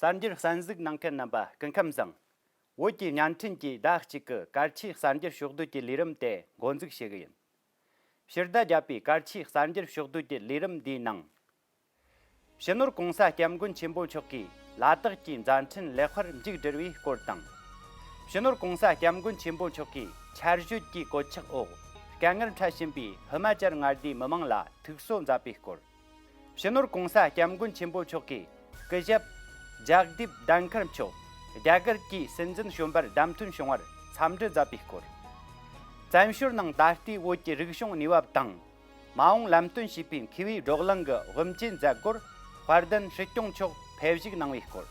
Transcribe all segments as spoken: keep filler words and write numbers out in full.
གསར་འགྱུར་གསན་གཟིགས་གནང་མཁན་རྣམ་པ་སྐུ་ཁམས་བཟང་། བོད་ཀྱི་བརྙན་འཕྲིན་གྱི་ཟླ་གཅིག་གི་གལ་ཆེའི་གསར་འགྱུར་ཕྱོགས་བསྡུས་ཀྱི་ལས་རིམ་དེ་འགོ་འཛུགས་བྱེད་ཀྱི་ཡིན། ཕྱི་ཟླ་བརྒྱད་པའི་གལ་ཆེའི་གསར་འགྱུར་ཕྱོགས་བསྡུས་ཀྱི་ལས་རིམ་འདིའི་ནང་། སྤྱི་ནོར་༸གོང་ས་༸སྐྱབས་མགོན་ཆེན་པོ་མཆོག་གིས་ལ་དྭགས་ཀྱི་མཛའ་འཕྲིན་ལེགས་པར་མཇུག་བསྒྲིལ་བའི་སྐོར་དང་། སྤྱི་ནོར་༸གོང་ས་༸སྐྱབས་མགོན་ཆེན་པོ་མཆོག་གིས་ཆར་ཞོད་ཀྱི་གོད་ཆག་འོག་དཀའ་ངལ་འཕྲད་བཞིན་པའི་ཧི་མ་ཅལ་མངའ་སྡེའི་མི་མང་ལ་ཐུགས་གསོ་མཛད་པའི་སྐོར། སྤྱི་ནོར་༸གོང་ས་༸སྐྱབས་མགོན་ཆེན་པོ་མཆོག་གིས་སྐུ་ཞབས་ཇག་དིབ་དན་ཁར་མཆོག་རྒྱ་གར་གྱི་སྲིད་འཛིན་གཞོན་པར་བདམས་ཐོན་བྱུང་བར་འཚམས་འདྲི་མཛད་པའི་སྐོར། བཙན་བྱོལ་ནང་ད་ལྟའི་བོད་ཀྱི་རིག་གཞུང་གནས་བབ་དང་། མ་འོངས་ལམ་སྟོན་བྱེད་པའི་མཁས་པའི་བགྲོ་གླེང་གི་དབུ་འབྱེད་མཛད་སྒོར་དཔལ་ལྡན་སྲིད་སྐྱོང་མཆོག་ཕེབས་བཞུགས་གནང་བའི་སྐོར།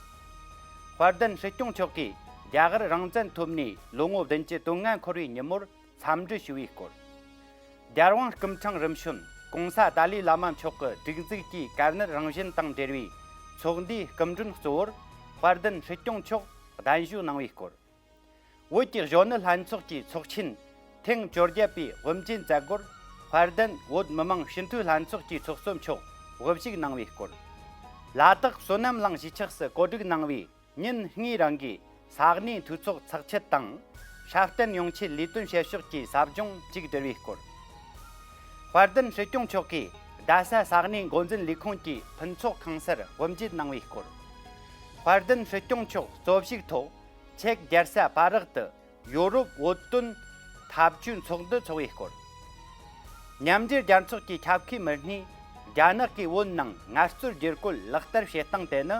དཔལ་ལྡན་སྲིད་སྐྱོང་མཆོག་གིས་རྒྱ་གར་རང་བཙན་ཐོབ་ནས་ལོ་ངོ་བདུན་ཅུ་དོན་ལྔ་འཁོར་བའི་ཉིན་མོར་འཚམས་འདྲི་ཞུ་བའི་སྐོར། རྒྱལ་དབང་སྐུ་ཕྲེང་རིམ་བྱོན་༸གོང་ས་ཏཱ་ལའི་བླ་མ་མཆོག་གི་སྒྲིག་འཛུགས་ཀྱི་དཀར་ནད་རང་བཞིན་དང་འབྲེལ་བའི་ཚོགས་འདུའི་སྐུ་མགྲོན་གཙོ་བོར་དཔལ་ལྡན་སྲིད་སྐྱོང་མཆོག་གདན་ཞུ་གནང་བའི་སྐོར། བོད་ཀྱི་གཞོན་ནུ་ལྷན་ཚོགས་ཀྱི་ཚོགས་ཆེན་ཐེངས་བཅོ་བརྒྱད་པའི་དབུ་འབྱེད་མཛད་སྒོར་དཔལ་ལྡན་བོད་མི་མང་སྤྱི་འཐུས་ལྷན་ཚོགས་ཀྱི་ཚོགས་གཙོ་མཆོག་དབུ་བཞུགས་གནང་བའི་སྐོར། ལ་དྭགས་བསོད་ནམས་གླིང་གཞིས་ཆགས་སུ་གོ་སྒྲིག་གནང་བའི་ཉིན་ལྔའི་རིང་གི་ས་གནས་འཐུས་ཚོགས་ཚགས་ཆད་དང་། སྲ་བརྟན་ཡོང་ཆེད་ལས་དོན་བྱེད་ཕྱོགས་ཀྱི་ཟབ་སྦྱོང་མཇུག་བསྒྲིལ་བའི་སྐོར། དཔལ་ལྡན་སྲིད་སྐྱོང་མཆོག་གིས་རྡ་ས་ས་གནས་འགོ་འཛིན་ལས་ཁུངས་ཀྱི་ཕུན་ཚོགས་ཁང་གསར་དབུ་འབྱེད་གནང་བའི་སྐོར། དཔལ་ལྡན་སྲིད་སྐྱོང་མཆོག་གཙོ་བཞུགས་ཐོག་ཅེཀ་རྒྱལ་ས་པ་རག་ཏུ་ཡོ་རོབ་བོད་དོན་འཐབ་ཇུས་ཚོགས་འདུ་འཚོགས་པའི་སྐོར། མཉམ་འབྲེལ་རྒྱལ་ཚོགས་ཀྱི་ཁྱབ་ཁོངས་མི་སྣས་རྒྱ་ནག་གིས་བོད་ནང་ངལ་རྩོལ་བསྒྱུར་བཀོད་ལག་བསྟར་བྱེད་སྟངས་དེ་ནི་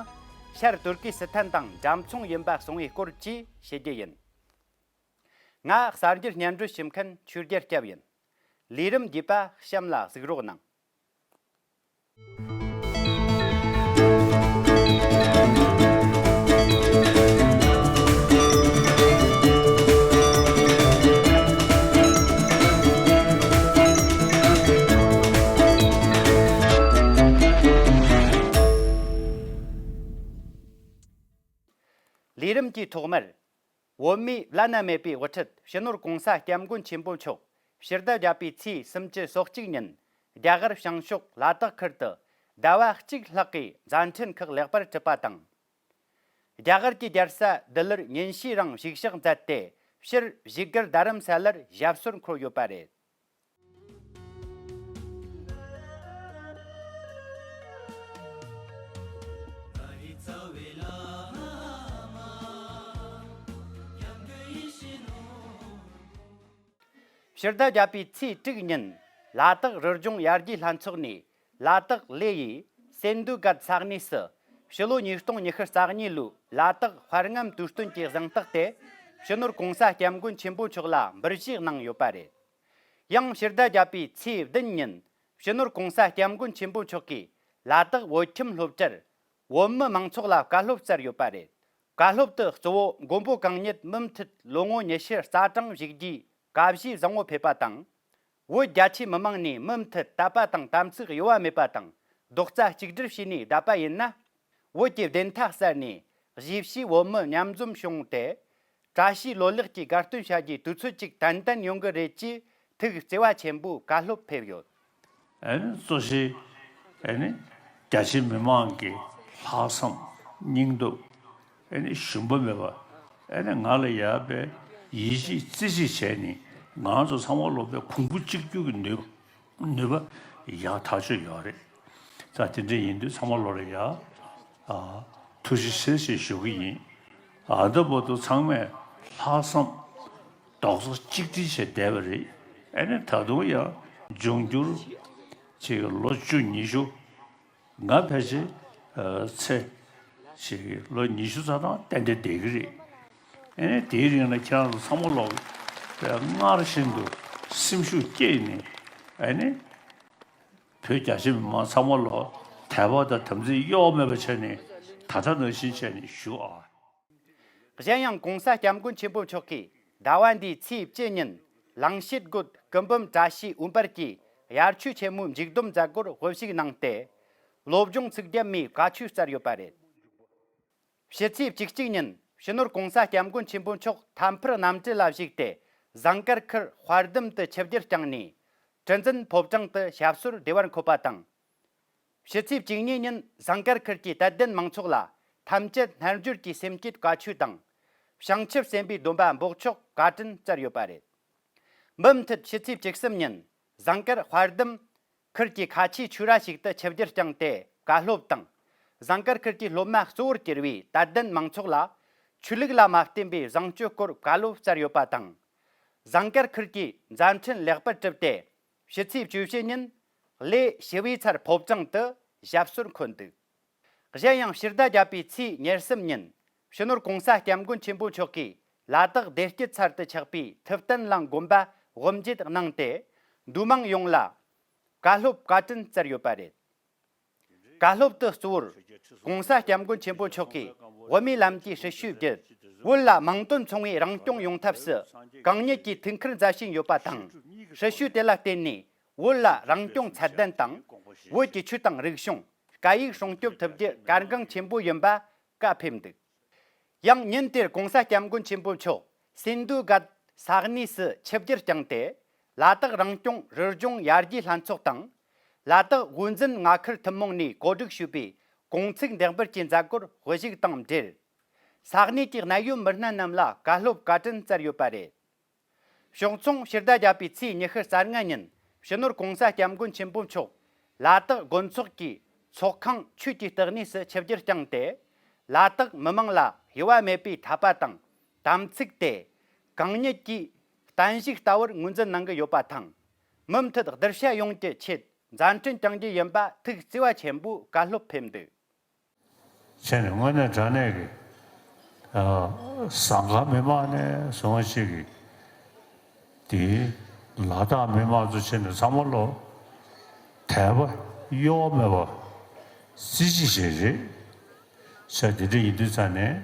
ཤར་ཏུར་ཀི་སི་ཐན་དང་འདྲ་མཚུངས་ཡིན་པ་གསུངས་པའི་སྐོར་བཅས་བཤད་རྒྱུ་ཡིན། ང་གསར་འགྱུར་སྙན་སྒྲོན་ཞུ་མཁན་ཆོས་རྒྱལ་སྐྱབས་ཡིན། ལས་རིམ་རྒྱས་པ་གཤམ་ལ་གཟིགས་རོགས་གནང་། ལས་རིམ་གྱི་ཐོག་མར། བོད་མིའི་བླ་ན་མེད་པའི་དབུ་ཁྲིད་སྤྱི་ནོར་༸གོང་ས་༸སྐྱབས་མགོན་ཆེན་པོ་མཆོག་ཕྱི་ཟླ་བརྒྱད་པའི་ཚེས་སུམ་ཅུ་སོ་གཅིག་ཉིན་རྒྱ་གར་བྱང་ཕྱོགས་ལ་དྭགས་ཁུལ་དུ་ཟླ་བ་གཅིག་ལྷག་གི་མཛའ་འཕྲིན་ཁག་ལེགས་པར་གྲུབ་པ་དང་། རྒྱ་གར་གྱི་རྒྱལ་ས་ལྡི་ལིར་ཉིན་ཤས་རིང་བཞུགས་ཞག་མཛད་དེ་ཕྱིར་བཞུགས་སྒར་རྡ་རམ་ས་ལར་ཞབས་སོར་འཁོད་ཡོད་པ་རེད། ཕྱི་ཟླ་བརྒྱད་པའི་ཚེས་དྲུག་ཉིན་ལ་དྭགས་རི་ལྗོངས་ཡར་རྒྱས་ལྷན་ཚོགས་ནས་ལ་དྭགས་ལེ་ཡི་སེ་འདུ་གད་ས་གནས་སུ་ཕྱི་ལོ་ཉིས་སྟོང་ཉི་ཤུ་རྩ་གཉིས་ལོའི་ལ་དྭགས་དཔའ་རྔམ་དུས་སྟོན་གྱི་གཟེངས་རྟགས་དེ་སྤྱི་ནོར་༸གོང་ས་༸སྐྱབས་མགོན་ཆེན་པོ་མཆོག་ལ་འབུལ་བཞེས་གནང་ཡོད་པ་རེད། ཡང་ཕྱི་ཟླ་བརྒྱད་པའི་ཚེས་བདུན་ཉིན་སྤྱི་ནོར་༸གོང་ས་༸སྐྱབས་མགོན་ཆེན་པོ་མཆོག་གིས་ལ་དྭགས་བོད་ཁྱིམ་སློབ་གྲྭར་བོད་མི་མང་ཚོགས་ལ་བཀའ་སློབ་སྩལ་ཡོད་པ་རེད། བཀའ་སློབ་ཏུ་གཙོ་བོ་མགོན་པོ་གང་ཉིད་མུ་མཐུད་ལོ་ངོ་ཉི་ཤུ་རྩ་གྲངས་བཞུགས་རྒྱུའི་བཀའ་བཞེས་བཟང་བོ་ཕེབས་པ་དང་། བོད་རྒྱ་ཆེའི་མི་མང་ནས་མུ་མཐུད་དད་པ་དང་དམ་ཚིག་གཡོ་བ་མེད་པ་དང་རྡོག་རྩ་གཅིག་སྒྲིལ་བྱས་ནས་བསྡད་པ་ཡིན་ན། བོད་ཀྱི་བདེན་མཐའ་གསལ་ནས་གཞིས་བྱེས་བོད་མི་མཉམ་འཛོམས་བྱུང་སྟེ། བཀྲ་ཤིས་ལོ་ལེགས་ཀྱི་དགའ་སྟོན་བྱ་རྒྱུའི་དུས་ཚོད་ཅིག་ཏན་ཏན་ཡོང་གི་རེད་ཅེས་ཐུགས་བརྩེ་བ་ཆེན་པོས་བཀའ་སློབ་ཕེབས་ཡོད། ཨ་ནི་གཙོ་ཆེ་ཨ་ནི་རྒྱ་ཆེ་མི་མང་གི་ལྷག་བསམ་སྙིང་སྟོབས་ཨ་ནི་ཞུམ་པ་མེད་པ་ཨ་ནི་ང་ལ་ཡག་པའི་ཡིད་ཆེས་རྩིས་ཆེས་བྱས་ནས་ང་ཚོ་ཚང་མ་ལོ་པའི་གོང་བུ་གཅིག་གྱུར་གྱི་ནུས་པ་ནུས་པ་ཡག་ཐག་ཆོད་ཡོད་རེད། ད་དེ་འདྲ་ཡིན་དུས་ཚང་མ་ལོ་ལ་ཡག་ཨ་ཐུགས་རྗེ་ཆེ་ཞེས་ཞུ་གི་ཡིན། ཨ་ད་བར་དུ་ཚང་མས་ལྷག་བསམ་རྡོག་རྩ་གཅིག་སྒྲིལ་བྱས་བསྡད་པ་རེད། ཨ་ནི་ད་དུང་ཡང་འབྱུང་འགྱུར་ཅིག་ལོ་བཅུ་ཉི་ཤུ་ང་ཕལ་ཆེར་ཨ་ཚེ་ཅིག་ལོ་ཉི་ཤུ་རྩ་གྲངས་ཏན་ཏན་བསྡད་ཀྱི་རེད། ཨ་ནི་དེའི་རིང་ལ་ཁྱེད་རང་ཚོ་ཚང་མ་ལོག་པའི་སྔར་བཞིན་དུ་སེམས་ཤུགས་བསྐྱེད་ནས་ཨ་ནི་བོད་རྒྱ་ཆེ་མི་མང་ཚང་མ་ལོག་དད་པ་དང་དམ་ཚིག་གཡོ་བ་མེད་པ་བྱས་ནས་ད་ལྟ་ནང་བཞིན་བྱས་ནས་བཞུགས་ཨ། གཞན་ཡང་༸གོང་ས་༸སྐྱབས་མགོན་ཆེན་པོ་མཆོག་གིས་ཟླ་བ་འདིའི་ཚེས་བཅུ་ཉིན་གླང་ཤེད་རྒོད་སྐུ་འབུམ་བཀྲ་ཤིས་འོད་འབར་གྱི་དབྱར་ཆོས་ཆེན་མོའི་མཇུག་བསྡོམས་མཛད་སྒོར་དབུ་བཞུགས་གནང་སྟེ། སློབ་སྦྱོང་ཚིག་བརྒྱད་མའི་བཀའ་ཆོས་སྩལ་ཡོད་པ་རེད། ཕྱི་ཚེས་བཅུ་གཅིག་ཉིན་སྤྱི་ནོར་༸གོང་ས་༸སྐྱབས་མགོན་ཆེན་པོ་མཆོག་ཐད་འཕུར་གནམ་གྲུ་ལ་བཞུགས་ཏེ་ཟངས་དཀར་ཁུལ་དཔལ་ལྡན་དུ་ཆིབས་བསྒྱུར་བསྐྱངས་ནས་གྲུ་འཛིན་ཕོ་བྲང་དུ་ཞབས་སོར་བདེ་བར་འཁོད་པ་དང་། ཕྱི་ཚེས་བཅུ་གཉིས་ཉིན་ཟངས་དཀར་ཁུལ་གྱི་དད་ལྡན་མང་ཚོགས་ལ་ ཐམས་ཅད་རྣལ་འབྱོར་གྱི་སེམས་བསྐྱེད་བཀའ་ཆོས་དང་། བྱང་ཆུབ་སེམས་དཔའི་སྡོམ་པ་འབོགས་ཆོག་བཀའ་དྲིན་སྩལ་ཡོད་པ་རེད། འབུམ་ཐུད་ཕྱི་ཚེས་བཅུ་གསུམ་ཉིན་ཟངས་དཀར་དཔལ་ལྡུམ་ཁུལ་གྱི་ཁ་ཆེའི་ཆོས་ར་ཞིག་ཏུ་ཆིབས་བསྒྱུར་བསྐྱངས་ཏེ་བཀའ་སློབ་དང་། ཟངས་དཀར་ཁུལ་གྱི་སློབ་མ་གཙོ་བོར་གྱུར་བའི་དད་ལྡན་མང་ཚོགས་ལ་ཆོས་ལུགས་ལ་མ་བརྟེན་པའི་བཟང་སྤྱོད་སྐོར་བཀའ་སློབ་སྩལ་ཡོད་པ་དང་། ཟངས་དཀར་ཁུལ་གྱི་མཛད་འཕྲིན་ལེགས་པར་གྲུབ་སྟེ། ཕྱི་ཚེས་བཅུ་བཞི་ཉིན་གླེ་ཞི་བའི་ཚལ་ཕོ་བྲང་དུ་ཞབས་སོར་འཁོད་འདུག། གཞན་ཡང་ཕྱི་ཟླ་བརྒྱད་པའི་ཚེས་ཉེར་གསུམ་ཉིན་སྤྱི་ནོར་༸གོང་ས་༸སྐྱབས་མགོན་ཆེན་པོ་མཆོག་གིས་ལ་དྭགས་བདེ་སྐྱིད་ཚལ་དུ་ཆགས་པའི་ཐུབ་བསྟན་གླིང་དགོན་པ་དབུ་འབྱེད་གནང་སྟེ། འདུས་མང་ཡོངས་ལ་བཀའ་སློབ་བཀའ་དྲིན་སྩལ་ཡོད་པ་རེད། བཀའ་སློབ་ཏུ་གཙོ་བོར་༸གོང་ས་༸སྐྱབས་མགོན་ཆེན་པོ་མཆོག་གིས་བོད་མིའི་ལམ་གྱི་སྲི་ཞུ་བརྒྱུད། བོད་ལ་མིང་དོན་མཚུངས་པའི་རང་སྐྱོང་ཡོང་ཐབས་སུ་གང་ཉིད་ཀྱིས་ཐུགས་ཁུར་མཛད་བཞིན་ཡོད་པ་དང་། སྲི་ཞུ་དེ་ལ་བརྟེན་ནས་བོད་ལ་རང་སྐྱོང་ཚད་ལྡན་དང་། བོད་ཀྱི་ཆོས་དང་རིག་གཞུང་། སྐད་ཡིག་སྲུང་སྐྱོབ་ཐུབ་རྒྱུ་གལ་འགངས་ཆེན་པོ་ཡིན་པ་བཀའ་ཕེབས་འདུག། ཡང་ཉིན་དེར་༸གོང་ས་༸སྐྱབས་མགོན་ཆེན་པོ་མཆོག་སིན་དྷུ་གྷ་ཊ་ས་གནས་སུ་ཆིབས་བསྒྱུར་བསྐྱངས་ཏེ། ལ་དྭགས་རང་སྐྱོང་རི་ལྗོངས་ཡར་རྒྱས་ལྷན་ཚོགས་དང་། ལ་དྭགས་དབུས་འཛིན་མངའ་ཁུལ་ཐུན་མོང་ནས་གོ་སྒྲིག་ཞུས་པའི་གུང་ཚིགས་འདེགས་འབུལ་གྱི་མཛད་སྒོར་དབུ་བཞུགས་དང་འབྲེལ། ས་གནས་ཀྱི་གནད་ཡོད་མི་སྣ་རྣམས་ལ་བཀའ་སློབ་བཀའ་དྲིན་སྩལ་ཡོད་པ་རེད། ཕྱོགས་མཚུངས་ཕྱི་ཟླ་བརྒྱད་པའི་ཚེས་ཉི་ཤུ་རྩ་ལྔ་ཉིན་སྤྱི་ནོར་༸གོང་ས་༸སྐྱབས་མགོན་ཆེན་པོ་མཆོག་ལ་དྭགས་དགོན་ཚོགས་ཀྱི་ཚོགས་ཁང་ཆོས་ཀྱི་བསྟི་གནས་སུ་ཆིབས་བསྒྱུར་བསྐྱངས་ཏེ། ལ་དྭགས་མི་དམངས་ལ་གཡོ་བ་མེད་པའི་འཐད་པ་དང་དམ་ཚིག་དེ་གང་ཉིད་ཀྱིས་བརྟན་བཞུགས་ལྟ་བུར་ངོས་འཛིན་གནང་གི་ཡོད་པ་དང་། མུ་མཐུད་གདུལ་བྱ་ཡོངས་ཀྱི་ཆེད་མཛད་འཕྲིན་བསྐྱང་རྒྱུ་ཡིན་པ་ཐུགས་བརྩེ་བ་ཆེན་པོས་བཀའ་སློབ་ཕེབས་འདུག། བྱས་ནས་དངོས་གནས་དྲང་གནས་ཀྱི། ཨ། ཟངས་དཀར་མི་མང་ནས་བཟུང་བ་ཅིག་གིས་དེའི་ལ་དྭགས་མི་མང་ཚོ་བྱས་ནས་ཚང་མ་ལོ་དད་པ་གཡོ་བ་མེད་པ་རྩེ་གཅིག་བྱས་རེད། བྱས་དེ་འདྲ་ཡིན་དུས་ཙང་ནས་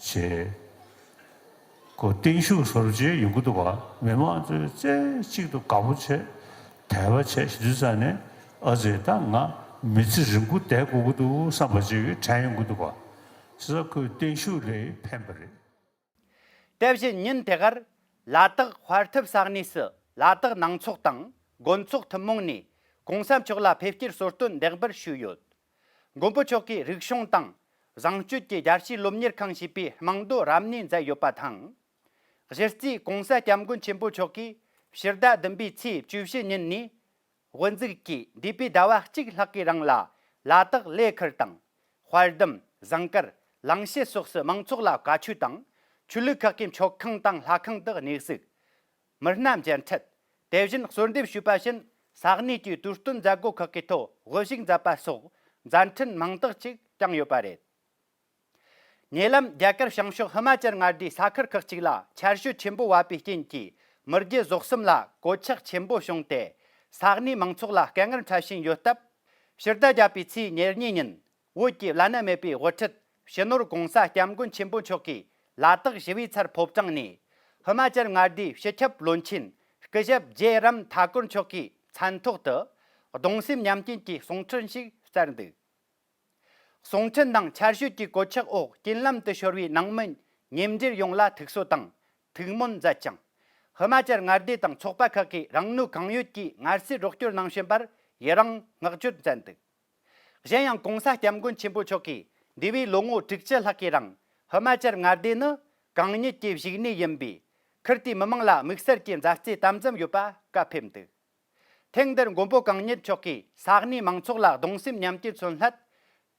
བྱས། ཁོ་བརྟན་བཞུགས་སོར་ཆེ་ཡོང་གི་འདུག་ག། མི་མང་ཚོས་རྩེ་གཅིག་ཏུ་དགའ་པོ་བྱས་དད་པ་བྱས་ཞུ་དུས་ཙང་ནས་ཨ་ཙི་ད་ང་མི་ཚེ་རིང་པོ་བསྡད་དགོས་ཀྱི་འདུག་བསམ་པ་ཅིག་དྲན་ཡོང་གི་འདུག་ག། བྱས་ཙང་ཁོའི་བརྟན་བཞུགས་ལས་ཕན་པ་རེད། དེ་བཞིན་ཉིན་དེ་གར་ལ་དྭགས་དཔལ་ཐུབ་ས་གནས་སུ་ལ་དྭགས་ནང་ཚོགས་དང་དགོན་ཚོགས་ཐུན་མོང་ནས་གོང་ས་མཆོག་ལ་ཕེབས་སྐྱེལ་གསོལ་སྟོན་འདེགས་འབུལ་ཞུས་ཡོད། མགོན་པོ་མཆོག་གིས་རིག་གཞུང་དང་བཟང་སྤྱོད་ཀྱི་རྒྱལ་སྤྱིའི་སློབ་གཉེར་ཁང་ཞེས་པའི་རྨང་རྡོ་རབ་གནས་མཛད་ཡོད་པ་དང་། གཞི་རྩའི་༸གོང་ས་༸སྐྱབས་མགོན་ཆེན་པོ་མཆོག་གིས་ཕྱི་ཟླ་བདུན་པའི་ཚེས་བཅུ་བཞི་ཉིན་ནས་དབུ་འཛུགས་ཀྱིས་འདས་པའི་ཟླ་བ་གཅིག་ལྷག་གི་རིང་ལ་ལ་དྭགས་གླེ་ཁུལ་དང་། དཔལ་ལྡུམ། ཟངས་དཀར། གླང་ཤེད་སོགས་སུ་མང་ཚོགས་ལ་བཀའ་ཆོས་དང་། ཆོས་ལུགས་ཁག་གི་མཆོད་ཁང་དང་ལྷ་ཁང་དུ་གནས་གཟིགས། མི་སྣ་མཇལ་འཕྲད། དེ་བཞིན་གསོལ་འདེབས་ཞུས་པ་བཞིན་ས་གནས་ཀྱི་དུས་སྟོན་མཛད་སྒོ་ཁག་གི་ཐོག་དབུ་བཞུགས་མཛད་པ་སོགས་མཛད་འཕྲིན་མང་དག་ཅིག་བསྐྱངས་ཡོད་པ་རེད། ཉེ་ལམ་རྒྱ་གར་བྱང་ཕྱོགས་ཧི་མ་ཅལ་མངའ་སྡེའི་ས་ཁུལ་ཁག་ཅིག་ལ་ཆར་ཞོད་ཆེན་པོ་བབས་པའི་རྐྱེན་གྱིས་མི་རྒྱུ་ཟོག་གསུམ་ལ་གོད་ཆག་ཆེན་པོ་བྱུང་སྟེ། ས་གནས་མང་ཚོགས་ལ་དཀའ་ངལ་འཕྲད་བཞིན་ཡོད་སྟབས། ཕྱི་ཟླ་བརྒྱད་པའི་ཚེས་ཉེར་གཉིས་ཉིན་བོད་ཀྱི་བླ་ན་མེད་པའི་དབུ་ཁྲིད་སྤྱི་ནོར་༸གོང་ས་༸སྐྱབས་མགོན་ཆེན་པོ་མཆོག་གིས་ལ་དྭགས་ཞི་བའི་ཚལ་ཕོ་བྲང་ནས་ཧི་མ་ཅལ་མངའ་སྡེའི་སྤྱི་ཁྱབ་བློན་ཆེན་སྐུ་ཞབས་ཇེ་རམ་ཐ་ཀོར་མཆོག་གི་མཚན་ཐོག་ཏུ་གདུང་སེམས་མཉམ་སྐྱེད་ཀྱི་གསུང་འཕྲིན་ཞིག་སྩལ་འདུག། གསུང་འཕྲིན་ནང་ཆར་ཞོད་ཀྱི་གོད་ཆག་འོག་རྐྱེན་ལམ་དུ་ཤོར་བའི་ནང་མི་མཉམ་འབྲེལ་ཡོངས་ལ་ཐུགས་གསོ་དང་ཐུགས་སྨོན་མཛད་ཅིང་། ཧི་མ་ཅལ་མངའ་སྡེ་དང་ཚོགས་པ་ཁག་གིས་རང་ནུས་གང་ཡོད་ཀྱིས་ངལ་གསོའི་རོགས་སྐྱོར་གནང་བཞིན་པར་ཡི་རང་བསྔགས་བརྗོད་མཛད་འདུག། གཞན་ཡང་༸གོང་ས་༸སྐྱབས་མགོན་ཆེན་པོ་མཆོག་གིས་འདས་པའི་ལོ་ངོ་དྲུག་ཅུ་ལྷག་གི་རིང་ཧི་མ་ཅལ་མངའ་སྡེ་ནི་གང་ཉིད་ཀྱི་བཞུགས་གནས་ཡིན་པས། ཁུལ་དེའི་མི་དམངས་ལ་དམིགས་བསལ་གྱི་མཛའ་བརྩེ་དམ་འཛོམས་ཡོད་པ་བཀའ་ཕེབས་འདུག། ཐེངས་འདིར་མགོན་པོ་གང་ཉིད་མཆོག་གིས་ས་གནས་མང་ཚོགས་ལ་གདུང་སེམས་མཉམ་སྐྱེད་མཚོན་སླད།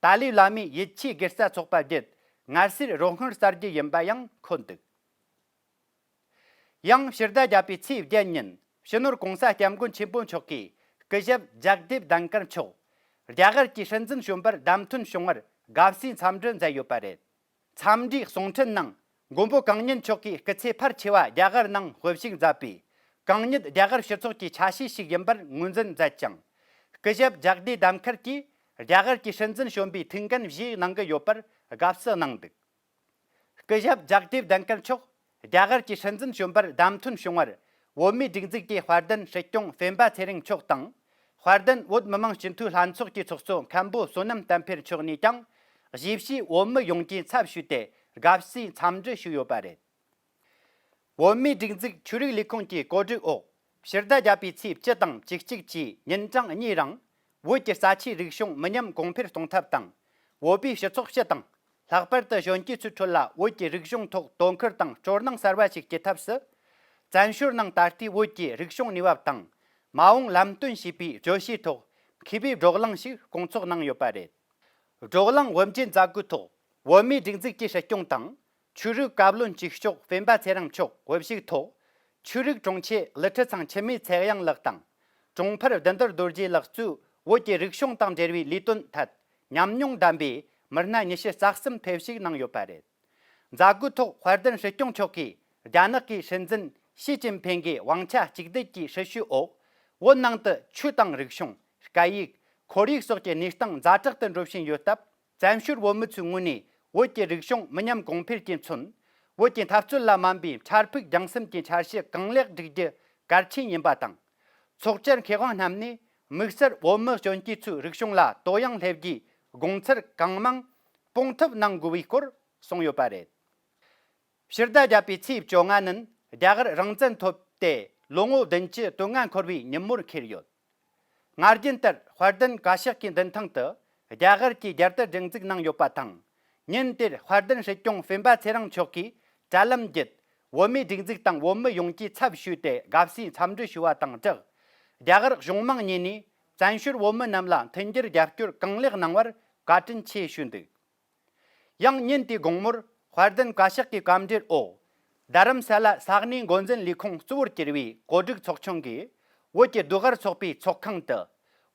ཏཱ་ལའི་བླ་མའི་ཡིད་ཆེས་དགེ་རྩ་ཚོགས་པ་བརྒྱུད་ངལ་གསོའི་རོགས་དངུལ་སྩལ་རྒྱུ་ཡིན་པ་ཡང་འཁོད་འདུག། ཡང་ཕྱི་ཟླ་བརྒྱད་པའི་ཚེས་བརྒྱད་ཉིན་སྤྱི་ནོར་༸གོང་ས་༸སྐྱབས་མགོན་ཆེན་པོ་མཆོག་གིས་སྐུ་ཞབས་ལྗགས་ལྡེབ་གདན་དཀར་མཆོག་རྒྱ་གར་གྱི་སྲིད་འཛིན་གཞོན་པར་བདམས་ཐོན་བྱུང་བར་དགའ་བསུའི་འཚམས་འདྲི་མཛད་ཡོད་པ་རེད། འཚམས་འདྲིའི་གསུང་འཕྲིན་ནང་མགོན་པོ་གང་ཉིད་མཆོག་གིས་སྐུ་ཚེ་ཕལ་ཆེ་བ་རྒྱ་གར་ནང་དབུ་བཞུགས་མཛད་པས། གང་ཉིད་རྒྱ་གར་སྤྱི་ཚོགས་ཀྱི་ཆ་ཤས་ཤིག་ཡིན་པར་ངོས་འཛིན་མཛད་ཅིང་། སྐུ་ཞབས་ལྗགས་ལྡེབ་གདན་དཀར་གྱིས་རྒྱ་གར་གྱི་སྲིད་འཛིན་གཞོན་པའི་ཐུགས་འགན་བཞེས་གནང་གི་ཡོད་པར་དགའ་བསུ་གནང་འདུག། སྐུ་ཞབས་ལྗགས་ལྡེབ་གདན་དཀར་མཆོག་རྒྱ་གར་གྱི་སྲིད་འཛིན་གཞོན་པར་བདམས་ཐོན་བྱུང་བར། བོད་མིའི་སྒྲིག་འཛུགས་ཀྱི་དཔལ་ལྡན་སྲིད་སྐྱོང་སྤེན་པ་ཚེ་རིང་མཆོག་དང་། དཔལ་ལྡན་བོད་མི་མང་སྤྱི་འཐུས་ལྷན་ཚོགས་ཀྱི་ཚོགས་གཙོ་མཁན་པོ་བསོད་ནམས་བསྟན་འཕེལ་མཆོག་ནས་ཀྱང་གཞིས་བྱེས་བོད་མི་ཡོངས་ཀྱི་ཚབ་ཞུས་ཏེ་དགའ་བསུའི་འཚམས་འདྲི་ཞུས་ཡོད་པ་རེད། བོད་མིའི་སྒྲིག་འཛུགས་ཆོས་རིག་ལས་ཁུངས་ཀྱི་གོ་སྒྲིག་འོག་ཕྱི་ཟླ་བརྒྱད་པའི་ཚེས་བཅུ་དང་བཅུ་གཅིག་བཅས་ཉིན་གྲངས་གཉིས་རིང་བོད་ཀྱི་རྩ་ཆེའི་རིག་གཞུང་མི་ཉམས་གོང་འཕེལ་གཏོང་ཐབས་དང་། བོད་པའི་སྤྱི་ཚོགས་སྤྱི་དང་ ལྷག་པར་དུ་གཞོན་སྐྱེས་ཚོའི་ཁྲོད་ལ་བོད་ཀྱི་རིག་གཞུང་ཐོག་དོ་ཁུར་དང་སྤྲོ་སྣང་གསར་བ་ཞིག་སྐྱེ་ཐབས་སུ། བཙན་བྱོལ་ནང་ད་ལྟའི་བོད་ཀྱི་རིག་གཞུང་གནས་བབ་དང་མ་འོངས་ལམ་སྟོན་ཞེས་པའི་བརྗོད་གཞིའི་ཐོག་མཁས་པའི་བགྲོ་གླེང་ཞིག་སྐོང་ཚོགས་གནང་ཡོད་པ་རེད། བགྲོ་གླེང་དབུ་འབྱེད་མཛད་སྒོའི་ཐོག་བོད་མིའི་སྒྲིག་འཛུགས་ཀྱི་སྲིད་སྐྱོང་དང་། ཆོས་རིག་བཀའ་བློན་གཅིག་ལྕོགས་སྤེན་པ་ཚེ་རིང་མཆོག་དབུ་བཞུགས་ཐོག་ཆོས་རིག་དྲུང་ཆེ་ཀླུ་ཁྲི་ཚང་འཆི་མེད་ཚེ་དབྱངས་ལགས་དང་། དྲུང་འཕར་བདུད་འདུལ་རྡོ་རྗེ་ལགས་གཙོས་བོད་ཀྱི་རིག་གཞུང་དང་འབྲེལ་བའི་ལས་དོན་ཐད་ཉམས་མྱོང་ལྡན་པའི་མི་སྣ་ཉི་ཤུ་རྩ་གསུམ་ཕེབས་ཞིག་གནང་ཡོད་པ་རེད། མཛད་སྒོའི་ཐོག་དཔལ་ལྡན་སྲིད་སྐྱོང་མཆོག་གིས་རྒྱ་ནག་གི་སྲིད་འཛིན་ཞི་ཅིན་ཕིང་གི་དབང་ཆ་གཅིག་སྡུད་ཀྱི་སྲིད་བྱུས་འོག་བོད་ནང་དུ་ཆོས་དང་རིག་གཞུང་། སྐད་ཡིག་ཁོར་ཡུག་སོགས་ཀྱི་གནས་སྟངས་ཛ་དྲག་ཏུ་འགྲོ་བཞིན་ཡོད་སྟབས། བཙན་བྱོལ་བོད་མི་ཚོའི་ངོས་ནས་བོད་ཀྱི་རིག་གཞུང་མི་ཉམས་གོང་འཕེལ་གྱིས་མཚོན། བོད་ཀྱི་འཐབ་རྩོད་ལ་དམའ་འབེབས་འཕྲལ་ཕུགས་རྒྱང་སེམས་ཀྱི་འཆར་གཞི་གང་ལེགས་བསྒྲིག་རྒྱུ་གལ་ཆེན་ཡིན་པ་དང་། ཚོགས་བཅར་མཁས་དབང་རྣམས་ནས་དམིགས་བསལ་བོད་མི་གཞོན་སྐྱེས་ཚོའི་རིག་གཞུང་ལ་དོ་སྣང་སླེབས་རྒྱུའི་དགོངས་ཚུལ་གང་མང་སྤོང་ཐབས་གནང་དགོས་པའི་སྐོར་གསུངས་ཡོད་པ་རེད། ཕྱི་ཟླ་བརྒྱད་པའི་ཚེས་བཅོ་ལྔ་ཉིན་རྒྱ་གར་རང་བཙན་ཐོབ་སྟེ་ལོ་ངོ་བདུན་ཅུ་དོན་ལྔ་འཁོར་བའི་ཉིན་མོར་འཁེལ་ཡོད། སྔར་རྒྱུན་ལྟར་དཔལ་ལྡན་བཀའ་ཤག་གི་མདུན་ཐང་དུ་རྒྱ་གར་གྱི་རྒྱལ་དར་སྒྲེང་འཛུགས་གནང་ཡོད་པ་དང་། ཉིན་དེར་དཔལ་ལྡན་སྲིད་སྐྱོང་སྤེན་པ་ཚེ་རིང་མཆོག་གིས་དྲ་ལམ་བརྒྱུད་བོད་མིའི་སྒྲིག་འཛུགས་དང་བོད་མི་ཡོངས་ཀྱི་ཚབ་ཞུས་ཏེ་དགའ་བསུའི་འཚམས་འདྲི་ཞུ་བ་དང་སྦྲགས། རྒྱ་གར་གཞུང་མང་གཉིས་ནས་བཙན་བྱོལ་བོད་མི་རྣམས་ལ་མཐུན་འགྱུར་རྒྱབ་སྐྱོར་གང་ལེགས་གནང་བར་བཀའ་དྲིན་ཆེ་ཞུས་འདུག་ཡང་ཉིན་དེའི་དགོང་མོར་དཔལ་ལྡན་བཀའ་ཤག་གི་བཀའ་འབྲེལ་འོག་རྡ་རམ་ས་ལ་ས་གནས་འགོ་འཛིན་ལས་ཁུངས་གཙོ་བོར་གྱུར་བའི་གོ་སྒྲིག་ཚོགས་ཆུང་གིས་བོད་ཀྱི་ཟློས་གར་ཚོགས་པའི་ཚོགས་ཁང་དུ་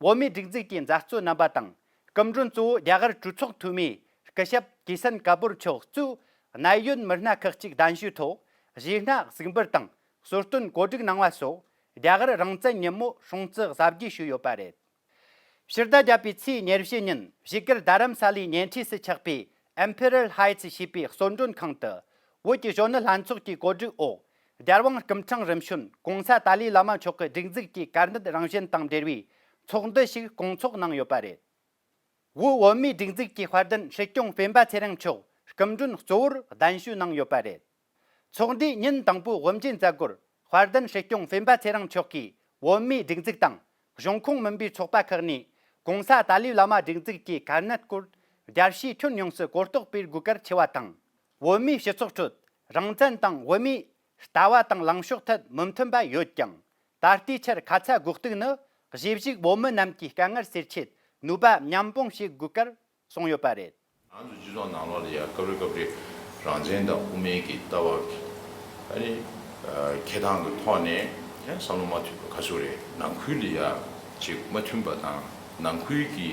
བོད་མིའི་སྒྲིག་འཛུགས་ཀྱི་མཛད་གཙོ་རྣམ་པ་དང་། སྐུ་མགྲོན་གཙོ་བོ་རྒྱ་གར་གྲོས་ཚོགས་འཐུས་མི་སྐུ་ཞབས་ཀི་སན་ཀ་པུར་མཆོག་གཙོས་གནད་ཡོད་མི་སྣ་ཁག་ཅིག་གདན་ཞུའི་ཐོག་གཞས་སྣ་གཟིགས་འབུལ་དང་གསོལ་སྟོན་གོ་སྒྲིག་གནང་བ་སོགས་རྒྱ་གར་རང་བཙན་ཉིན་མོ་སྲུང་བརྩི་གཟབ་རྒྱས་ཞུས་ཡོད་པ་རེད། ཕྱི་ཟླ་བརྒྱད་པའི་ཚེས་ཉེར་བཞི་ཉིན་བཞུགས་སྒར་རྡ་རམ་ས་ལའི་ཉེ་འཁྲིས་སུ་ཆགས་པའི་Emperor Heights ཞེས་པའི་གསོལ་མགྲོན་ཁང་དུ་བོད་ཀྱི་གཞོན་ནུ་ལྷན་ཚོགས་ཀྱི་གོ་སྒྲིག་འོག་རྒྱལ་དབང་སྐུ་ཕྲེང་རིམ་བྱོན་༸གོང་ས་ཏཱ་ལའི་བླ་མ་མཆོག་གི་སྒྲིག་འཛུགས་ཀྱི་དཀར་ནད་རང་བཞིན་དང་འབྲེལ་བའི་ཚོགས་འདུ་ཞིག་སྐོང་ཚོགས་གནང་ཡོད་པ་རེད། བོད་བོད་མིའི་སྒྲིག་འཛུགས་ཀྱི་དཔལ་ལྡན་སྲིད་སྐྱོང་སྤེན་པ་ཚེ་རིང་མཆོག་སྐུ་མགྲོན་གཙོ་བོར་གདན་ཞུ་གནང་ཡོད་པ་རེད། ཚོགས་འདུའི་ཉིན་དང་པོའི་དབུ་འབྱེད་མཛད་སྒོར་དཔལ་ལྡན་སྲིད་སྐྱོང་སྤེན་པ་ཚེ་རིང་མཆོག་གིས་བོད་མིའི་སྒྲིག་འཛུགས་དང་གཞུང་ཁོངས་མིན་པའི་ཚོགས་པ་ཁག་ནས་༸གོང་ས་ཏཱ་ལའི་བླ་མ་སྒྲིག་འཛུགས་ཀྱི་དཀར་ནད་སྐོར་རྒྱལ་སྤྱིའི་ཁྱོན་ཡོངས་སུ་གོ་རྟོགས་སྤེལ་དགོས་གལ་ཆེ་བ་དང་། བོད་མིའི་སྤྱི་ཚོགས་ཁྲོད་རང་བཙན་དང་བོད་མིའི་ལྟ་བ་དང་ལངས་ཕྱོགས་ཐད་མི་མཐུན་པ་ཡོད་ཀྱང་། ད་ལྟའི་ཆར་ཁ་ཚ་དགོས་གཏུགས་ནི་གཞིས་བཞུགས་བོད་མི་རྣམས་ཀྱི་དཀའ་ངལ་སེལ་ཆེད་ནུས་པ་མཉམ་སྤུངས་བྱེད་དགོས་སྐོར་གསུངས་ཡོད་པ་རེད། ང་ཚོ་སྤྱི་ཚོགས་ནང་ལོགས་ལ་ཡང་སྐབས་རེ་སྐབས་རེ་རང་བཙན་དང་དབུ་མའི་གི་ལྟ་བ་ཨ་ནི་ཨ་འཁྱེར་སྟངས་ཀྱི་ཐོག་ནས་ཡང་བསམ་བློ་མ་མཐུན་པ་ག་ཚོད་རེད། ནང་ཁུལ་ལ་ཡང་ཅིག་མ་མཐུན་པ་དང་ནང་ཁུལ་གྱི་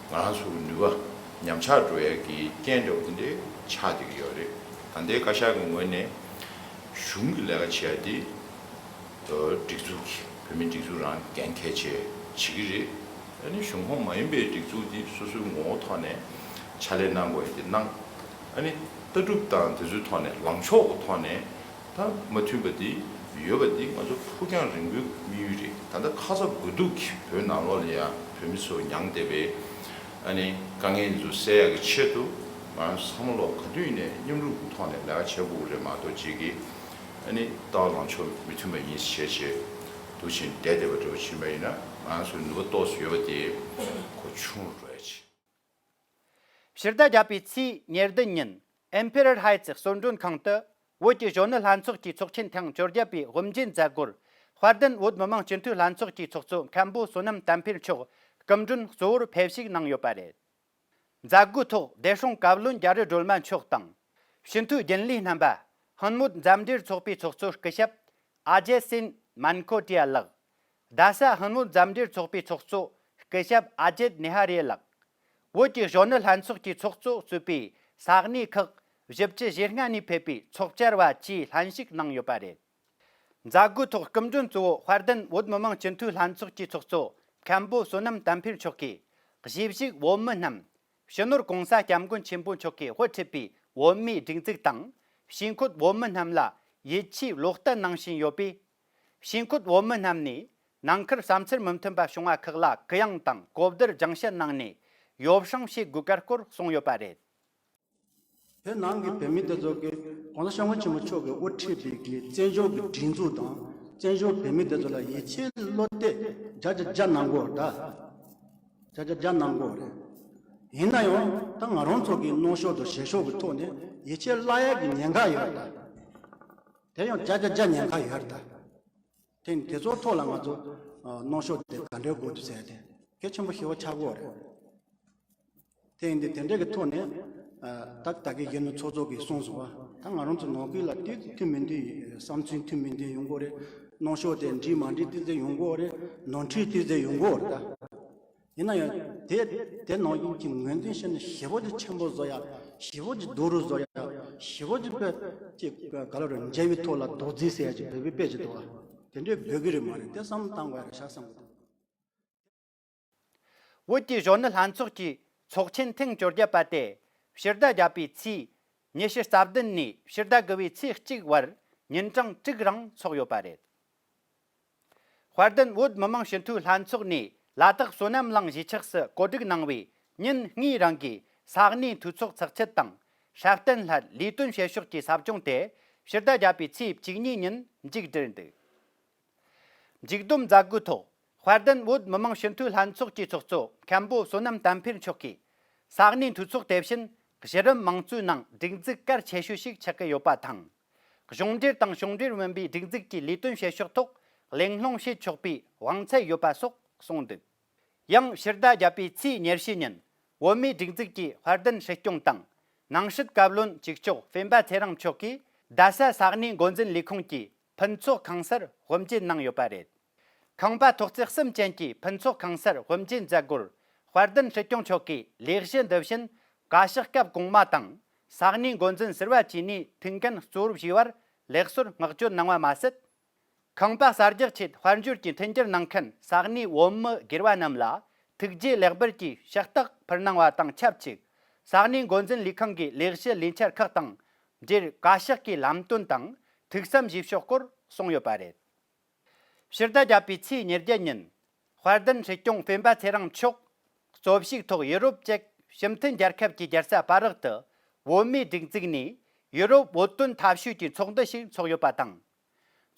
ང་རང་ཚོ་གི་ནུས་པ་ཉམས་ཆག་འགྲོ་ཡ་གི་རྐྱེན་འདྲ་བོ་དེ་འདྲའི་ཆགས་བསྡད་ཀྱི་ཡོད་རེད། ད་ལྟའི་བཀའ་ཤག་གི་ངོས་ནས་གཞུང་གི་ལས་ཀ་བྱེད་ཡ་དེ། སྒྲིག་འཛུགས་ཀྱི་བོད་མིའི་སྒྲིག་འཛུགས་རང་འགན་འཁྱེར་བྱས་བྱེད་ཀྱི་རེད། ཨ་ནི་གཞུང་ཁོངས་མ་ཡིན་པའི་སྒྲིག་འཛུགས་འདི་སོ་སོའི་ངོ་བོ་ཐོག་ནས་ཕྱག་ལས་གནང་དགོས་ཡ་དེ་གནང་། ཨ་ནི་ལྟ་གྲུབ་དང་དེ་ཚོའི་ཐོག་ནས་ལངས་ཕྱོགས་ཀྱི་ཐོག་ནས་ད་མ་མཐུན་པ་འདི་ཡོད་པ་འདི་ང་ཚོ་ཕུགས་རྒྱང་རིང་པོའི་དམིགས་ཡུལ་རེད། ད་ལྟ་ཁ་ཚ་དགོས་གཏུགས་ཀྱིས་བོད་ནང་ལོགས་ལ་ཡང་བོད་མི་ཚོ་མྱངས་བསྡད་པའི་ཨ་ནི་དཀའ་ངལ་འདི་ཚོ་སེལ་ཡ་གི་ཆེད་དུ་ང་ཚོ་ཚང་མ་ལོག་ག་དུས་ཡིན་ནའི་མཉམ་རུབ་ཀྱི་ཐོག་ནས་ལས་ཀ་བྱེད་དགོས་ཀྱི་རེད་མ་གཏོགས་ཅིག་གིས། ཨ་ནི་ལྟ་བ་ལངས་ཕྱོགས་མི་མཐུན་པ་ཡིན་ཞེས་བྱས་འདུག་ཕྱིན་བསྡད་བསྡད་པ་འདྲ་བོ་ཕྱིན་པ་ཡིན་ན་ང་ཚོའི་ནུས་པ་ཏོག་ཙམ་ཡོད་པ་དེ་གོ་ཆུང་རུ་འགྲོ་ཡ་ཆེ། ཕྱི་ཟླ་བརྒྱད་པའི་ཚེས་ཉེར་བདུན་ཉིན་Emperor Heights གསོལ་མགྲོན་ཁང་དུ་བོད་ཀྱི་གཞོན་ནུ་ལྷན་ཚོགས་ཀྱི་ཚོགས་ཆེན་ཐེངས་བཅོ་བརྒྱད་པའི་དབུ་འབྱེད་མཛད་སྒོར་དཔལ་ལྡན་བོད་མི་མང་སྤྱི་འཐུས་ལྷན་ཚོགས་ཀྱི་ཚོགས་གཙོ་མཁན་པོ་བསོད་ནམས་བསྟན་འཕེལ་མཆོག་སྐུ་མགྲོན་གཙོ་བོར་ཕེབས་ཞིག་གནང་ཡོད་པ་རེད། མཛད་སྒོའི་ཐོག་བདེ་སྲུང་བཀའ་བློན་རྒྱ་རི་སྒྲོལ་མ་མཆོག་དང་། སྤྱི་འཐུས་རྒྱུན་ལས་རྣམ་པ་ཧིན་བོད་མཛའ་འབྲེལ་ཚོགས་པའི་ཚོགས་གཙོ་སྐུ་ཞབས་ཨ་ཇེ་སིན་མན་ཁོ་ཏི་ཡ་ལགས། རྡ་ས་ཧིན་བོད་མཛའ་འབྲེལ་ཚོགས་པའི་ཚོགས་གཙོ་སྐུ་ཞབས་ཨ་ཇེད་ནེ་ཧ་རེ་ལགས། བོད་ཀྱི་གཞོན་ནུ་ལྷན་ཚོགས་ཀྱི་ཚོགས་གཙོ་གཙོས་པའི་ས་གནས་ཁག་བཞི་བཅུ་ཞེ་ལྔ་ནས་ཕེབས་པའི་ཚོགས་བཅར་བ་བཅས་ལྷན་ཞུགས་གནང་ཡོད་པ་རེད། མཛད་སྒོའི་ཐོག་སྐུ་མགྲོན་གཙོ་བོ་དཔལ་ལྡན་བོད་མི་མང་སྤྱི་འཐུས་ལྷན་ཚོགས་ཀྱི་ཚོགས་གཙོ་མཁན་པོ་བསོད་ནམས་བསྟན་འཕེལ་མཆོག་གིས་གཞིས་བཞུགས་བོད་མི་རྣམས་སྤྱི་ནོར་༸གོང་ས་༸སྐྱབས་མགོན་ཆེན་པོ་མཆོག་གིས་དབུ་ཁྲིད་པའི་བོད་མིའི་སྒྲིག་འཛུགས་དང་ཕྱི་འཁོད་བོད་མི་རྣམས་ལ་ཡིད་ཆེས་བློ་གཏད་གནང་བཞིན་ཡོད་པས། ཕྱི་འཁོད་བོད་མི་རྣམས་ནས་ནང་ཁུལ་བསམ་ཚུལ་མི་མཐུན་པ་བྱུང་བ་ཁག་ལ་གུ་ཡངས་དང་གོ་བསྡུར་སྦྱང་བཤད་གནང་ནས་ཡོ་བསྲང་བྱེད་དགོས་སྐོར་གསུངས་ཡོད་པ་རེད། བོད་ནང་གི་བོད་མི་དེ་ཚོ་གིས་༸གོང་ས་༸སྐྱབས་མགོན་ཆེན་པོ་མཆོག་གིས་དབུ་ཁྲིད་པའི་གི་བཙན་བྱོལ་གྱི་སྒྲིག་འཛུགས་དང་བཙན་བྱོལ་བོད་མི་དེ་ཚོ་ལ་ཡིད་ཆེས་བློ་གཏད་བརྒྱ་ཆ་བརྒྱ་གནང་དགོས་རེད། བརྒྱ་ཆ་བརྒྱ་གནང་དགོས་རེད། ཡིན་ན་ཡང་ད་ང་རང་ཚོ་གི་གནོན་ཤུགས་དང་བཤད་ཤུགས་ཀྱི་ཐོག་ནས་ཡིད་ཆེས་བརླག་ཡག་གི་ཉེན་ཁ་ཡོད་རེད་ད། དེ་ཡང་བརྒྱ་ཆ་བརྒྱ་ཉེན་ཁ་ཡོད་རེད་ད། དེ་དེ་ཚོའི་ཐོག་ལ་ང་ཚོ་གནོན་ཤུགས་དེ་ག་འདྲའི་དགོས་འདུག་ཟེར་ཏེ་གལ་ཆེན་པོ་ཞེ་པོ་ཆགས་ཀྱི་ཡོད་རེད། དེ་ཡིན་དུས་དེ་འདྲའི་གི་ཐོག་ནས་ད་ད་གི་གཞོན་ནུ་ཚོགས་གཙོ་གིས་གསུངས་སོང་བ། ད་ང་རང་ཚོ་ནང་ཁུལ་ལ་ཏོག་ཙམ་མཐུན་མི་མཐུན་བསམ་ཚུལ་མཐུན་མི་མཐུན་ཡོང་གི་རེད། གནོན་ཤུགས་དེ་འགྲིག་མ་འགྲིག་ཏོག་ཙམ་ཡོང་གི་རེད། ནོར་འཁྲུལ་ཏོག་ཙམ་ཡོང་གི་རེད་ད། ཡིན་ན་ཡང་དེ་དེ་ནང་བཞིན་གྱི་ངོས་འཛིན་བྱས་ནས་ཞེ་པོ་ཅིག་ཆེན་པོ་བཟོ་ཡ། ཞེ་པོ་ཅིག་སྡུག་རུ་བཟོ་ཡ། ཞེ་པོ་ཅིག་དཔེ་ཅིག་ག་ལ་རུ་མཇལ་བའི་ཐོག་ལ་རྡོག་རྫིས་ཟེར་ཡ་ཅིག་བོད་པའི་དཔེ་ཅིག་འདུག་བ། དེ་འདྲའི་དགོས་ཀྱི་རེད་མ་རེད་དེ་བསམ་བློ་བཏང་དགོས་ཡ་རེད་ཤག་བསམ་གི་འདུག་བོད་ཀྱི་གཞོན་ནུ་ལྷན་ཚོགས་ཀྱི་ཚོགས་ཆེན་ཐེངས་བཅོ་བརྒྱད་པ་དེ་ཕྱི་ཟླ་བརྒྱད་པའི་ཚེས་ཉི་ཤུ་རྩ་བདུན་ནས་ཕྱི་ཟླ་དགུ་པའི་ཚེས་གཅིག་བར་ཉིན་གྲངས་དྲུག་རིང་འཚོགས་ཡོད་པ་རེད། དཔལ་ལྡན་བོད་མི་མང་སྤྱི་འཐུས་ལྷན་ཚོགས་ནས་ལ་དྭགས་བསོད་ནམས་གླིང་གཞིས་ཆགས་སུ་གོ་སྒྲིག་གནང་བའི་ཉིན་གཉིས་རིང་གི་ས་གནས་འཐུས་ཚོགས་ཚགས་ཆུད་དང་སྲ་བརྟན་ལྷན་ལས་དོན་བྱེད་ཕྱོགས་ཀྱི་ཟབ་སྦྱོང་དེ་ཕྱི་ཟླ་བརྒྱད་པའི་ཚེས་བཅུ་གཉིས་ཉིན་མཇུག་བསྒྲིལ་འདུག་མཇུག་བསྡོམས་མཛད་སྒོའི་ཐོག་དཔལ་ལྡན་བོད་མི་མང་སྤྱི་འཐུས་ལྷན་ཚོགས་ཀྱི་ཚོགས་གཙོ་མཁན་པོ་བསོད་ནམས་བསྟན་འཕེལ་མཆོག་གིས་ས་གནས་འཐུས་ཚོགས་དེ་བཞིན་གཞི་རིམ་དམངས་གཙོའི་ནང་སྒྲིག་འཛུགས་གལ་ཆེ་ཤོས་ཤིག་ཆགས་ཀྱི་ཡོད་པ་དང་། གཞུང་འབྲེལ་དང་གཞུང་འབྲེལ་མིན་པའི་སྒྲིག་འཛུགས་ཀྱི་ལས་དོན་བྱེད་ཕྱོགས་ཐོག་གླེང་སློང་བྱེད་ཆོག་པའི་དབང་ཚད་ཡོད་པ་སོགས་གསུངས་འདུག་ཡང་ཕྱི་ཟླ་བརྒྱད་པའི་ཚེས་ཉེར་བཞི་ཉིན་བོད་མིའི་སྒྲིག་འཛུགས་ཀྱི་དཔལ་ལྡན་སྲིད་སྐྱོང་དང་། ནང་སྲིད་བཀའ་བློན་གཅིག་ལྕོགས་སྤེན་པ་ཚེ་རིང་མཆོག་གིས་རྡ་ས་ས་གནས་འགོ་འཛིན་ལས་ཁུངས་ཀྱི་ཕུན་ཚོགས་ཁང་གསར་དབུ་འབྱེད་གནང་ཡོད་པ་རེད། ཁང་པ་ཐོག་བརྩེགས་གསུམ་ཅན་གྱི་ཕུན་ཚོགས་ཁང་གསར་དབུ་འབྱེད་མཛད་སྒོར་དཔལ་ལྡན་སྲིད་སྐྱོང་མཆོག་གིས་ལས་གཞི་འདི་བཞིན་བཀའ་ཤག་སྐབས་གོང་མ་དང་ས་གནས་འགོ་འཛིན་ཟུར་པ་བཅས་ནས་ཐུགས་འགན་གཙོ་བོར་བཞེས་པར་ལེགས་གསོལ་བསྔགས་བརྗོད་གནང་བ་མ་ཟད། ཁང་པ་གསར་རྒྱག་ཆེད་དཔལ་འབྱོར་གྱི་མཐུན་འགྱུར་གནང་མཁན་ས་གནས་བོད་མི་སྒེར་བ་རྣམས་ལ་ཐུགས་རྗེ་ལེགས་འབུལ་གྱི་ཕྱག་རྟགས་ཕུལ་གནང་བ་དང་ཆབས་ཅིག་ས་གནས་འགོ་འཛིན་ལས་ཁང་གི་ལས་གཞི་ལས་འཆར་ཁག་དང་འབྲེལ་བཀའ་ཤག་གི་ལམ་སྟོན་དང་ཐུགས་བསམ་ཞུས་ཕྱོགས་སྐོར་གསུངས་ཡོད་པ་རེད། ཕྱི་ཟླ་བརྒྱད་པའི་ཚེས་ཉེར་བརྒྱད་ཉིན་དཔལ་ལྡན་སྲིད་སྐྱོང་སྤེན་པ་ཚེ་རིང་མཆོག་གཙོ་བཞུགས་ཐོག་ཡུ་རོབ་ཅེཀ་སྤྱི་མཐུན་རྒྱལ་ཁབ་ཀྱི་རྒྱལ་ས་པ་རག་ཏུ་བོད་མིའི་སྒྲིག་འཛུགས་ནས་ཡུ་རོབ་བོད་དོན་འཐབ་ཕྱོགས་ཀྱི་ཚོགས་འདུ་ཞིག་འཚོགས་ཡོད་པ་དང་།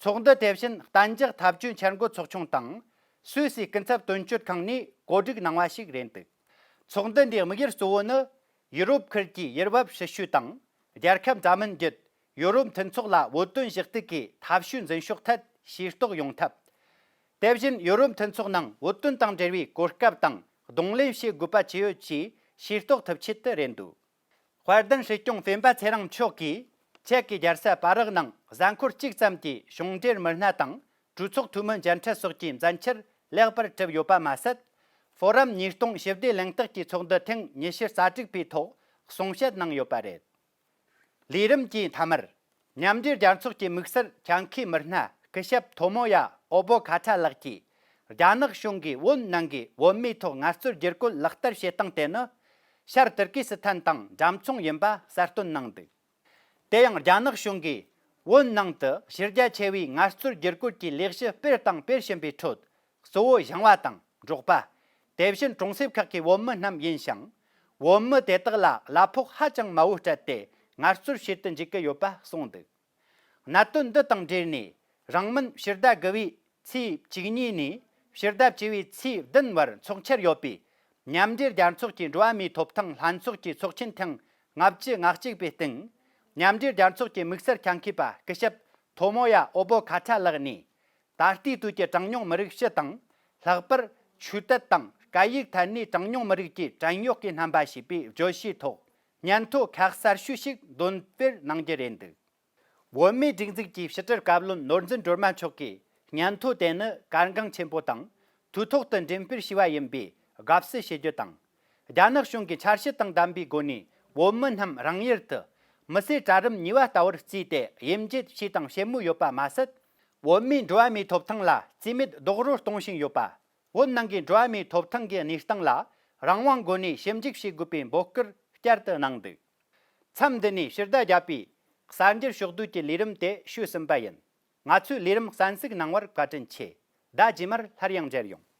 ཚོགས་འདུ་དེ་བཞིན་གཏན་འཇགས་འཐབ་ཇུས་འཆར་འགོད་ཚོགས་ཆུང་དང་སུད་སི་སྐུ་ཚབ་དོན་གཅོད་ཁང་ནས་གོ་སྒྲིག་གནང་བ་ཞིག་རེད་འདུག་ཚོགས་འདུ་འདིའི་དམིགས་ཡུལ་གཙོ་བོ་ནི་ཡུ་རོབ་ཁུལ་གྱི་ཡུ་རོབ་སྲིད་ཇུས་དང་རྒྱལ་ཁབ་འདྲ་མིན་བརྒྱུད་ཡུ་རོབ་མཐུན་ཚོགས་ལ་བོད་དོན་ཞུ་གཏུག་གི་ཐབས་ཤུགས་འཛིན་ཕྱོགས་ཐད་ཤེས་རྟོགས་ཡོང་ཐབས། དེ་བཞིན་ཡུ་རོབ་མཐུན་ཚོགས་ནང་བོད་དོན་དང་འབྲེལ་བའི་གོ་སྐབས་དང་གདོང་ལེན་བྱེད་དགོས་པ་ཇི་ཡོད་ཅེས་ཤེས་རྟོགས་ཐུབ་ཆེད་དུ་རེད་འདུག་དཔལ་ལྡན་སྲིད་སྐྱོང་སྤེན་པ་ཚེ་རིང་མཆོག་གིས་ཅེཀ་གི་རྒྱལ་ས་པ་རག་ནང་གཟའ་འཁོར་གཅིག་ཙམ་གྱི་གཞུང་འབྲེལ་མི་སྣ་དང་གྲོས་ཚོགས་འཐུས་མི་མཇལ་འཕྲད་སོགས་ཀྱི་མཛད་འཆར་ལེགས་པར་གྲུབ་ཡོད་པ་མ་ཟད། ཧྥོ་རམ་ཉིས་སྟོང་ཞི་བདེ་གླེང་སྟེགས་ཀྱི་ཚོགས་འདུ་ཐེངས་ཉི་ཤུ་རྩ་དྲུག་པའི་ཐོག་གསུང་བཤད་གནང་ཡོད་པ་རེད། ལས་རིམ་གྱི་མཐའ་མར། མཉམ་འབྲེལ་རྒྱལ་ཚོགས་ཀྱི་དམིགས་བསལ་ཁྱབ་ཁོངས་མི་སྣ་སྐུ་ཞབས་ཐོ་མོ་ཡ་ཨོ་བོ་ཁ་ཁྲ་ལགས་ཀྱིས། རྒྱ་ནག་གཞུང་གིས་བོད་ནང་གི་བོད་མིའི་ཐོག་ངལ་རྩོལ་བསྒྱུར་བཀོད་ལག་བསྟར་བྱེད་སྟངས་དེ་ནི། ཤར་ཏུར་ཀི་སི་ཐན་དང་འདྲ་མཚུངས་ཡིན་པ་གསལ་སྟོན་གནང་འདུག་དེ་ཡང་རྒྱ་ནག་གཞུང་གིས་བོད་ནང་དུ་གཞི་རྒྱ་ཆེ་བའི་ངལ་རྩོལ་བསྒྱུར་བཀོད་ཀྱི་ལས་གཞི་སྤེལ་དང་སྤེལ་བཞིན་པའི་ཁྲོད། གཙོ་བོ་ཞིང་བ་དང་འབྲོག་པ། དེ་བཞིན་གྲོང་གསེབ་ཁག་གི་བོད་མི་རྣམས་ཡིན་ཞིང་། བོད་མི་དེ་དག་ལ་གླ་ཕོགས་ཧ་ཅང་དམའ་བོ་སྤྲད་དེ་ངལ་རྩོལ་བྱེད་དུ་འཇུག་གི་ཡོད་པ་གསུངས་འདུག་གནད་དོན་འདི་དང་འབྲེལ་ནས་རིང་མིན་ཕྱི་ཟླ་དགུ་པའི་ཚེས་བཅུ་གཉིས་ནས་ཕྱི་ཟླ་བཅུ་པའི་ཚེས་བདུན་བར་འཚོགས་འཆར་ཡོད་པའི་མཉམ་འབྲེལ་རྒྱལ་ཚོགས་ཀྱི་འགྲོ་བ་མིའི་ཐོབ་ཐང་ལྷན་ཚོགས་ཀྱི་ཚོགས་ཆེན་ཐེངས་ལྔ་བཅུ་ང་གཅིག་པའི་སྟེང་། མཉམ་འབྲེལ་རྒྱལ་ཚོགས་ཀྱི་དམིགས་བསལ་ཁྱབ་ཁོངས་པ་སྐུ་ཞབས་ཐོ་མོ་ཡ་ཨོ་བོ་ཁ་ཁྲ་ལགས་ནས། ད་ལྟའི་དུས་ཀྱི་གྲངས་ཉུང་མི་རིགས་སྤྱི་དང་། ལྷག་པར་ཆོས་དད་དང་སྐད་ཡིག་ཐད་ནས་གྲངས་ཉུང་མི་རིགས་ཀྱི་བྲན་གཡོག་གི་རྣམ་པ་ཞེས་པའི་བརྗོད་གཞིའི་ཐོག་སྙན་ཐོ་ཁག་གསར་ཤོས་ཤིག་འདོན་སྤེལ་གནང་རྒྱུ་རེད་འདུག་བོད་མིའི་སྒྲིག་འཛུགས་ཀྱི་ཕྱི་དྲིལ་བཀའ་བློན་ནོར་འཛིན་སྒྲོལ་མ་མཆོག་གིས་སྙན་ཐོ་དེ་ནི་གལ་འགངས་ཆེན་པོ་དང་དུས་ཐོག་ཏུ་འགྲེམས་སྤེལ་བྱས་པ་ཡིན་པས་དགའ་བསུ་ཞུ་རྒྱུ་དང་། རྒྱ་ནག་གཞུང་གིས་འཆར་གཞི་དང་ལྡན་པའི་སྒོ་ནས་བོད་མི་རྣམས་རང་ཡུལ་དུ་མི་སེར་གྲལ་རིམ་གཉིས་པ་ལྟ་བུར་བརྩིས་ཏེ་དབྱེ་འབྱེད་བྱས་དང་བྱེད་མུས་ཡོད་པ་མ་ཟད། བོད་མིའི་འགྲོ་བ་མིའི་ཐོབ་ཐང་ལ་རྩིས་མེད་རྡོག་རོལ་གཏོང་བཞིན་ཡོད་པ། བོད་ནང་གི་འགྲོ་བ་མིའི་ཐོབ་ཐང་གི་གནས་སྟངས་ལ་རང་དབང་སྒོ་ནས་ཞིབ་འཇུག་བྱེད་དགོས་པའི་འབོད་སྐུལ་བསྐྱར་དུ་གནང་འདུག་མཚམས་འདི་ནས་ཕྱི་ཟླ་བརྒྱད་པའི་གསར་འགྱུར་ཕྱོགས་བསྡུས་ཀྱི་ལས་རིམ་དེ་ཞུས་ཟིན་པ་ཡིན། ང་ཚོའི་ལས་རིམ་གསན་གཟིགས་གནང་བར་བཀའ་དྲིན་ཆེ། ཟླ་རྗེས་མར་སླར་ཡང་མཇལ་ཡོང་།